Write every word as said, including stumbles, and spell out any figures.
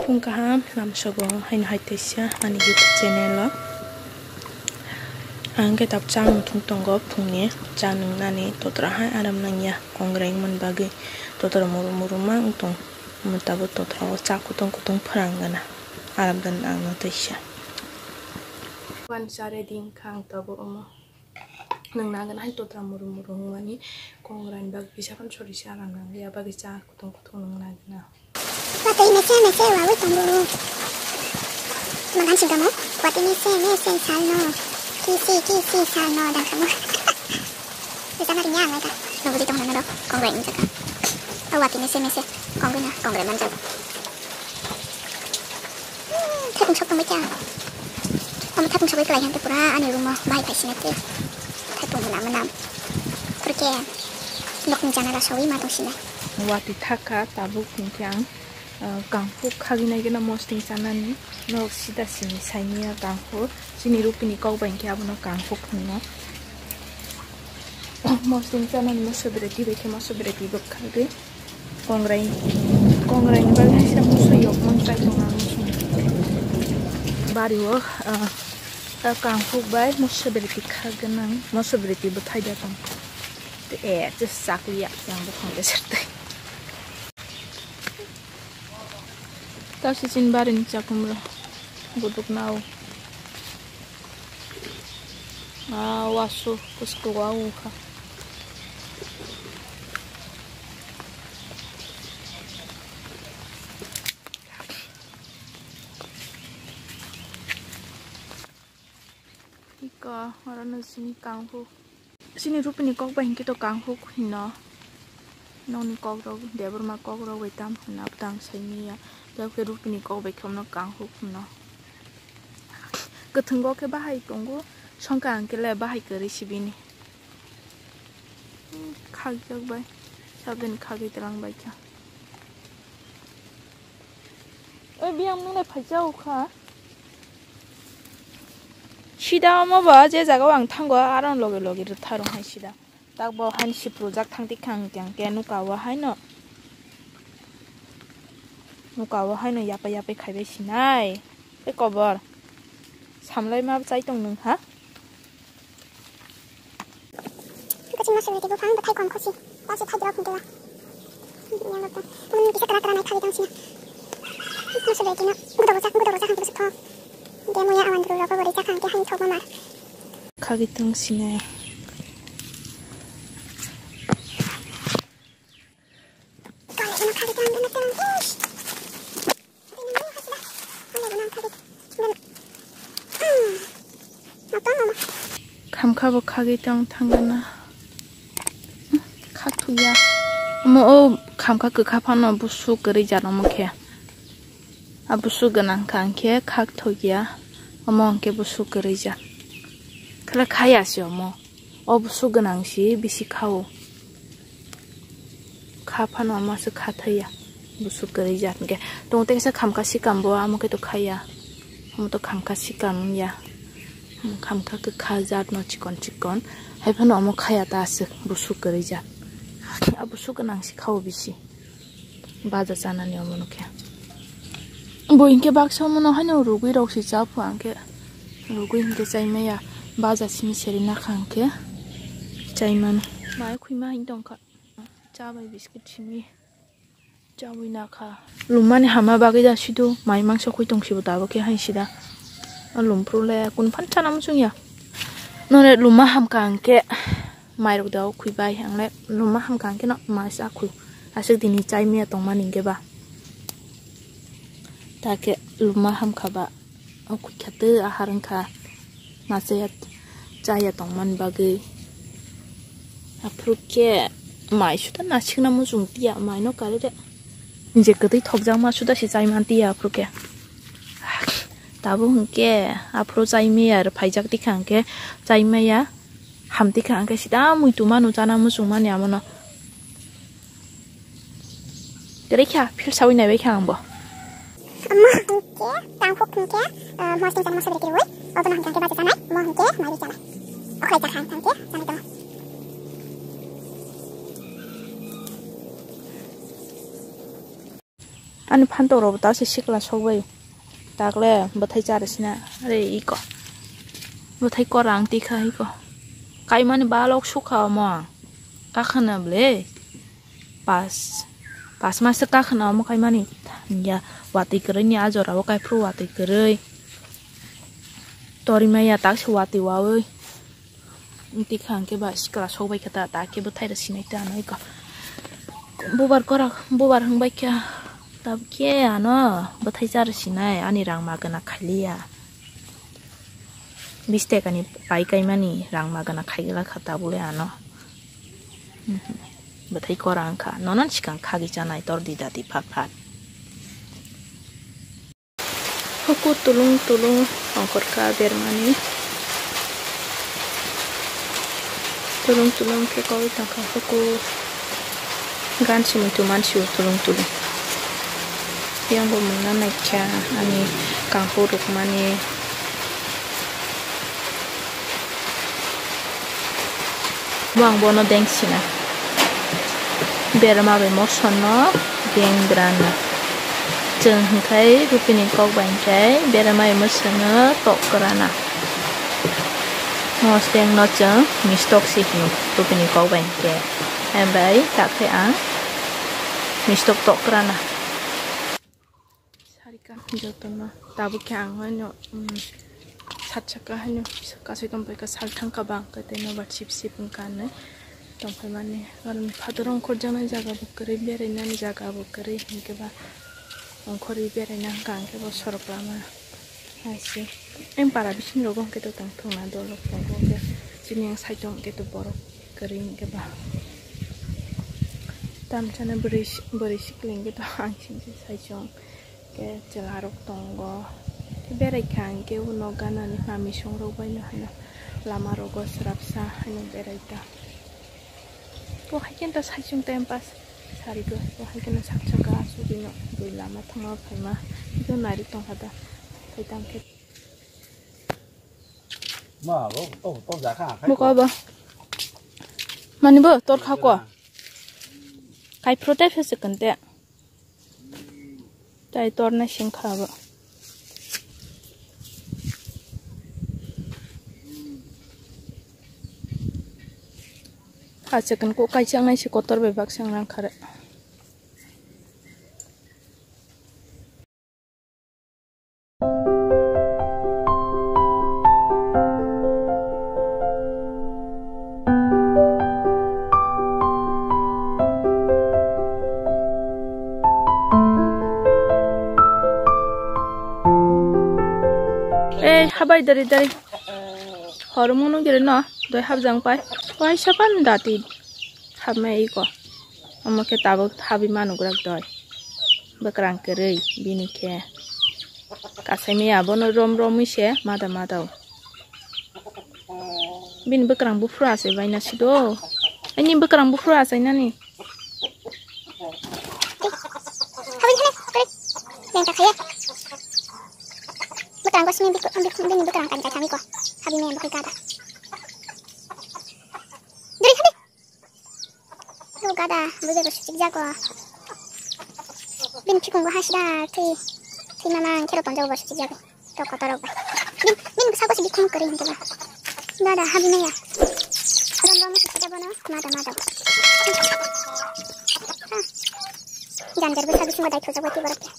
Phung kaham lamsogo haino hai teisa ani YouTube channel o. Ang khe tab chang muthung tongo phungni cha nwngnani totra hai aram nangya kongreng man bagwi totra muru muru ma wng tong. Omo tabuk totra o cha kutung kutung phrang gana aram dan ang no teisa. Wan cha ready wngkha ang tabuk omo. Nwng nagana hai totra muru muru wngmani kongrani bagwi kisa phano sori se aram nangya bagwi cha kutung kutung nwng nagana. Watwi mese mese wawi tongo. Magan singkamo watwi mese mese salno. Kisi kisi salno dangkamo. Bisa mari nyang laika. Nunggu di tong nana dok kongrani jaga. Watwi mese mese kongrena kongre manjak. Thaipung sok tongbai kha. Omo thaipung sogwi kwlai hwnkhe pura ani room o bahai phai sinai twi. Thaipung mwnam mwnam. Phurkhe nokni janala sogwi ma tong sinai. Watwi thakha tabuk hwnkhe ang, ah, kangkhuk khagwi nai gana mosting chanani. Nok sida sini saimanya kangkhuk. Chini rupini kok bai hwnkhe abono kangkhuk hwno. Mosting chanani moso bereti bai khe moso bereti bo khagwi. Kongrai, kongrai ni bagwi haisa musu yok man chai tong ang musu. Bari o, ah, ah, kangkhuk bai musu bereti kha gwnang, musu bereti bo thai da tong. Te, eh, just chakli ya, yang bo khong de serte. Ta si chin bari ni chakum ro, buduk nao. Ah, wasu, kusko wa u kha. Iko, oro no sini kanghu. Sini rupini kok bai hinkhe to kanghu hino. Nokni kok rok, Debbarma kok rok bai tam hwnna bwtang saimanya. Tei rupini kok bai khe omno kanghu hino. Kwthwngo khe bahai tongo, songkha hwnkhe le bahai kwrwi sibini. Khagjak bai, sabdini khagwi twlang bai kha. Oi, biyang nung nai phaisa ukha. Sida omo ba je jaga o ang thango, aro loge loge rwtharong hai sida. Tak bo haino siprujak thang tik kha ang khe nuka o haino. Nuka o haino yapai yapai khaibai sinai. Tei kobor. Samlai ma chai tong nung ha. Kaching ma sugri twi buphang bwthai kom khosi. Tasi thai drop hwnkhe ba. Yang rok tong. Tamo kisa kra kra nai khali tong sini. Ma sugri twi no gudo bwsa gudo bwsa hangke bwsa thong. Ge moya awan dru rogo bori chakha hangke hain thok mamar. Khagi tong sini. Khamkha bo khagwi tong thangana. Khakthukya. Omo o khamkha kwkha phano busu kwrwi jat omo khe. A busu gwnang kha hwnkhe khakthukya. Omo hwnkhe busu kwrwi jat. Khala khaya se omo. O busu gwnang si bisi kha o. Kha phano ama se kha thaya. Busu kwrwi jat hwnkhe. Tong tei kisa khamkha sikam bo amo khe to khaya. Omo to khamkha sikam ya. Khamkha kwkha jat no chikon chikon. Hai phano omo khaya ta aswk busu kwrwi jat. A busu gwnang si kha o bisi. Baja chanani omono khe. Bo hinkhe baksa omono haino rugwi rok si cha phu ang khe. Rugwi hinkhe chai maya. Baja simi seri nakha ang khe. Chai mano. Mai khwi ma hin tong kha. Cha bai biscuit simi. Chawi nakha. Lumani hama bagwi da sido mai mangsa khwi tong sibo tabuk khe hai sida. A lum phuru le kun phan chana muchung ya. Nore luma hamkha ang khe. Mairok da o khwi bai ang le luma hamkha ang khe no mai sa khwi. Aswk dini chai maya tongmani hwnkhe ba. Ta khe luma hamkha ba o khwi kha tei ahar wngkha. Ma chaya, chaya tongmani bagwi. Aphuru khe mai suda nasikna muchung tiya mai no kare de. Je kwtwi thokjakma suda se chai man tiya aphuru khe. Tabuk hwnkhe aphuru chai maya rw phaijak tikha hwnkhe chai maya. Hamtwi kha hwnkhe sida muitu manu chana muchung mani amo no. Kwrwi kha philsawi naibai kha ang bo. Omo hwnkhe tangkhuk hwnkhe, ah, mosting chana moso bereti rwui, obono hwnkhe hwnkhe baja chanai, omo hwnkhe maiwi chanai. Okhlai chakha hwnkhe chanai tongo. Ani phantok rok ta se sikla sogbai. Takle bwthai chari sina. Are iko. Bwthai kora ang tikha iko. Kaimani balok sukha omo. Kakhana ble. Pas, pas mas kakhana omo kaimani. Ya, watwi kwrwi ni a jora o kaiphuru watwi kwrwi. Tori maya tak se watwi wawi. Tikha hwnkhe ba sikla sokbai kha ta, ta khe bwthai rw sinai ta ano iko. Bubar korak, bubar hwngbai kha tabukhe ano bwthai chari sinai ani rang magwna khailiya. Bish tekani pai kaimani rang magwna khaigwlak kha tabule ano. Mhm. Bwthai kora wngkha. Nono sikang khagwi chanai tor di dadi phat phat. Huku tulung tulung ongkhorkha bermani. Tulung tulung khe koi tongkha huku gan simi tuman sio tulung tulung. Yang bo mungna naikha ani kangkhu rukmani. Bo ang bono deng sina. Berma bai moso no deng grana. Chwng hwnkhe bupini kok bai hwnkhe berma bai moso no tok grana. Mos deng no chwng mistok si hino bupini kok bai hwnkhe. Hambai takhe ang mistok tok grana. Sarikha jotono tabuk khe ang haino, um, sat saka haino kasui tongpai kha, salthang kha bang khe tei nobar sip sip wngkha hinwi tongphaimani. Oro ni phataro ongkhorjaknai jaga bo kwrwi, berainani jaga bo kwrwi, hinkhe ba ongkhorwi beraina wngkha, hinkhe bo sorok lama hai se. Ayang para bising rogo hinkhe to tongthokna dolok tongo, hinkhe chini yang side o hinkhe to borok kwrwi hinkhe ba. Tamsana bwrwi si-, bwrwi sikling khe to ang singkhe saichung. Khe chwla rok tongo. Khe berai kha ang khe o nok ganani mami song rok bai no hino lama rogo swrapsa hino berai ta. Bo hai khe ta saichung time pass sari go. Bo hai khe no sak saka asugwi no bui lama thangma phaima. Khe nari tong kha da. Khai tang khe. Buko bo. Mani bo tor kha ko. Kai phuru tei phese kante. Tai tor na sing kha bo. Achikon ko kai chang nai si kotor bai bak chang nang khare. Ei, habai dari dari. Hor munu giri no, doi habjang pai. Waisa pan dati habmai iko. Omo khe tabuk habi manugrak doi. Bwkrang kwrwi bini khe. Kasai maya bono rom romwi se mada mada o. Bini bwkrang buphuru achai baina sido. Ani bwkrang buphuru achai nani. Bwkrang ko sini bini bwkrang kan kai thami ko. Habi maya bokol kada. Duri habi. Bo gada, bo jaga suchik jago. Bini phikungo hasida, twi, twi mama ang khelo tonjago bo suchik jago. Tok kotorok bai. Bin, bini bwsako se bikhung kwrwi hwnkhe ba. Gada, habi maya. Rom rom suchik jago no, mada mada. Ah. Janjar bwsa bisingo dai thujak bai twi borok khe.